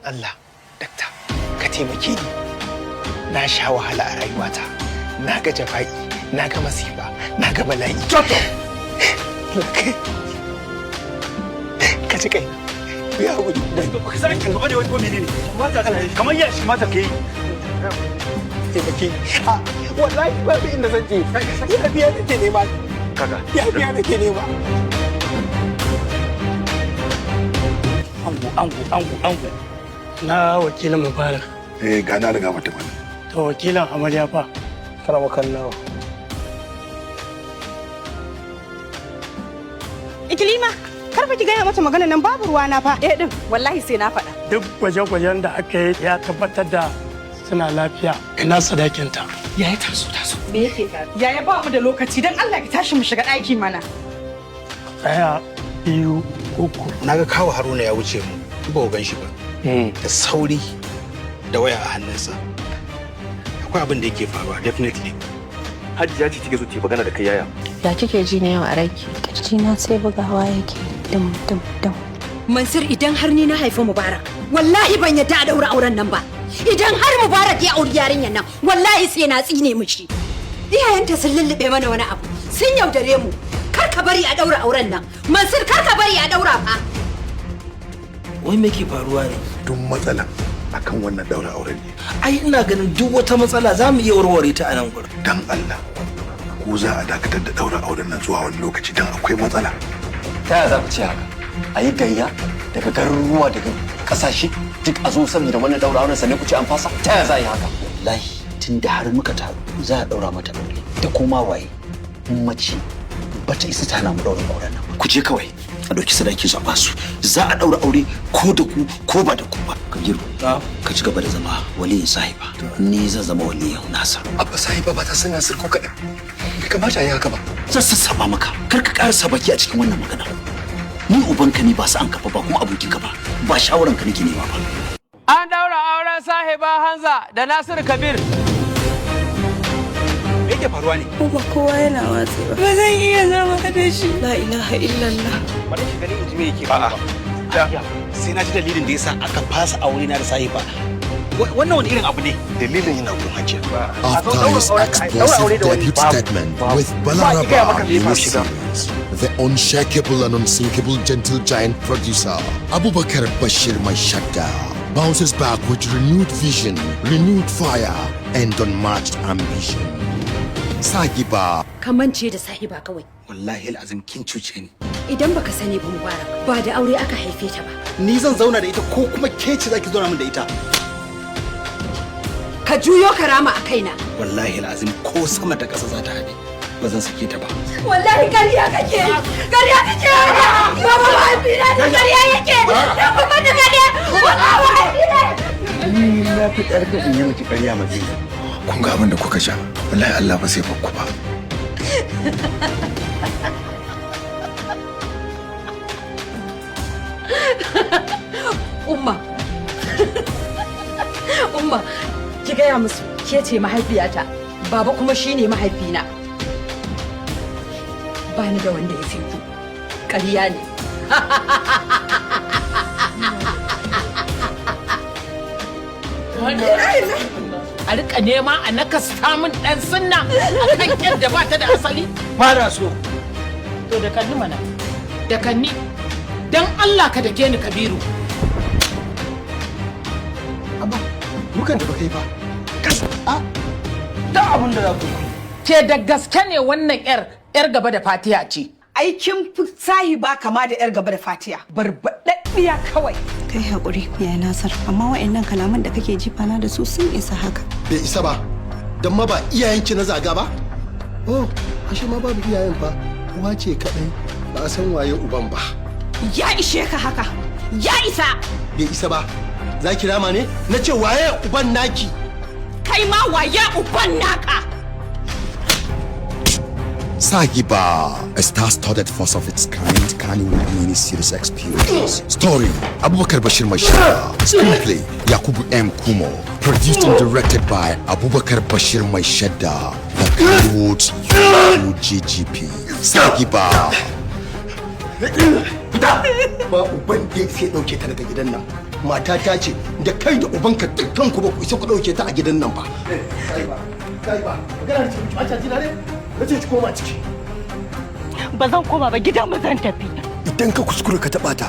Allah, dakta, ka taimake ni. Na sha wahala a rayuwata. Na ga jafa'i, na ga masifa, na ga bala'i. Ka ji kai. Ya haƙuri. Ka san ka gaba da wani ko menene? Mata kamar ya shi mata kai. Taimake ni. A wallahi babu inda zan je. Ya biya nake nema. Kaga. Ya biya nake nema. Ango, ango, ango, ango. Na wakilin Mubarak. Eh, gana riga mata mana. To, wakilin amarya fa? Karama kallawa. Ikilima, kar fa ki gaya mata magana nan, babu ruwa na fa. Eh din, wallahi sai na faɗa. Duk gwaje-gwajen da aka yi ya tabbatar da suna lafiya. Ina sadakinta? Yaya, taso, taso. Me yake faru? Yaya, ba mu da lokaci, dan Allah ki tashi mu shiga ɗaki mana. Ɗaya, biyu, uku. Na ga kawo Haruna ya wuce mu, ba ku gan shi ba da sauri da waya a hannunsa. Akwai abin da yake faruwa, definitely. Hajiya ce take so ta yi magana da kai, yaya. Ya kike ji ne yau a ranki? Kirjina sai bugawa yake dum dum dum. Mansur, idan har ni na haifi Mubarak, wallahi ban yadda a daura auren nan ba. Idan har Mubarak ya auri yarinyar nan, wallahi sai na tsine mishi. Iyayenta sun lullube mana wani abu, sun yaudare mu. Kar ka bari a daura auren nan. Mansur, kar ka bari a daura fa. Wai me ke faruwa ne? Duk matsalan akan wannan daura auren ne. Ai ina ganin duk wata matsala za mu iya warware ta a nan gurin. Dan Allah, ko za a dakatar da daura auren nan zuwa wani lokaci, dan akwai matsala. Ta yaya za ku ce haka? A yi gayya daga garuruwa, daga kasashe, duk a zo saboda wannan daura auren, sannan ku ce an fasa? Ta yaya za a yi haka? Wallahi tun da har muka taru za a daura mata aure, da koma waye, mace bata isa ta hana mu daurin auren nan. Ku je kawai a ɗauki sadaki su a basu. Za a ɗaura aure ko da ku ko ba da ku ba. Kabiru, ka ci gaba da zama waliyin Sahiba, ni zan zama waliyin Nasir. Abba, Sahiba ba ta san Nasir ko kaɗan. Bai kamata a yi haka ba. Zan sassaba maka, kar ka ƙarasa baki a cikin wannan magana. Ni ubanka ne, ba sa'an ka ba, kuma abokinka ba, ba shawaranka nake nema ba. An daura auren Sahiba Hanza da Nasiru Kabir. Me yake faruwa ne? Kuma kowa yana watsewa. Ba zan iya zama da shi. La ilaha illallah. Bari ki gani in ji me yake faruwa. A'a, sai na ji dalilin da yasa aka fasa aure na da Sahiba. Wannan wani irin abu ne? Dalilin yana gun Hajiya. After his explosive debut statement with Balaraba mini-series, the unshakable and unsinkable gentle giant producer, Abubakar Bashir Maishadda, bounces back with renewed vision, renewed fire, and unmatched ambition. Sahiba. Ka mance da Sahiba kawai. Wallahi al'azim kin cuce ni. Idan baka sani ba, Mubarak, ba da aure aka haife ta ba. Ni zan zauna da ita ko kuma ke ce zaki zauna min da ita? Ka juyo ka rama a kaina. Wallahi al'azim ko sama da ƙasa za ta haɗe, ba zan sake ta ba. Wallahi ƙarya kake. Ƙarya kake. Baba, mahaifina da ƙarya yake. Da kuma da ƙarya. Wallahi mahaifina. Ni na fi ƙarfin in yi miki ƙarya, Madina. Kun ga abin da kuka sha, wallahi Allah ba zai bar ku ba. Umma. Umma, ki gaya musu ke ce mahaifiyata, baba kuma shine mahaifina. Ba ni da wanda ya fi ku. Ƙarya ne. A rika nema a nakasta min dan sunna akan yadda ba ta da asali. Ba na so. To, da kanni mana. Da kanni. Dan Allah ka dake ni, Kabiru. Abba, dukan da ba kai ba. A da abin da za ku yi. Ke da gaske ne wannan yar gaba da Fatiha ce? Aikin Sahiba kama da yar gaba da Fatiha. Barbaɗaɗɗiya kawai. Kai haƙuri, ya Nasir, amma wa'annan kalaman da kake jifana da su sun isa haka. Bai isa ba, dan ma ba iyayenki na zaga ba. Oh, ashe ma babu iyayen fa, uwa ce kaɗai, ba a san waye uban ba. Ya ishe ka haka. Ya isa. Bai isa ba, za ki rama ne? Na ce waye uban naki? Kai ma waye uban naka? Sahiba, a star-studded force of its kind Kannywood mini-series experience. Story, Abubakar Bashir Maishadda. Screenplay, Yakubu M. Kumo. Produced and directed by Abubakar Bashir Maishadda, the Kannywood's UGGP. Sahiba. Fita! Ba uban da ya sai ɗauke ta daga gidan nan. Matata ce, da kai da ubanka dukkan ku ba ku isa ku dauke ta a gidan nan ba. Kai ba, kai ba, magana ce miki ba jina ne? Nace ki koma ciki. Ba zan koma ba, gidan mu zan tafi. Idan ka kuskura ka taɓa ta,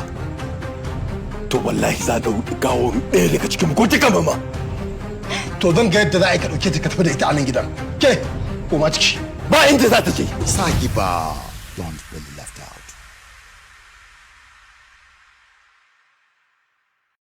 to wallahi za ta gawo ɗaya daga cikin ko duka mama. To zan ga yadda za a yi ka dauke ta ka tafi da ita a nan gidan. Ke, koma ciki. Ba inda za ta je. Sahiba, don't believe.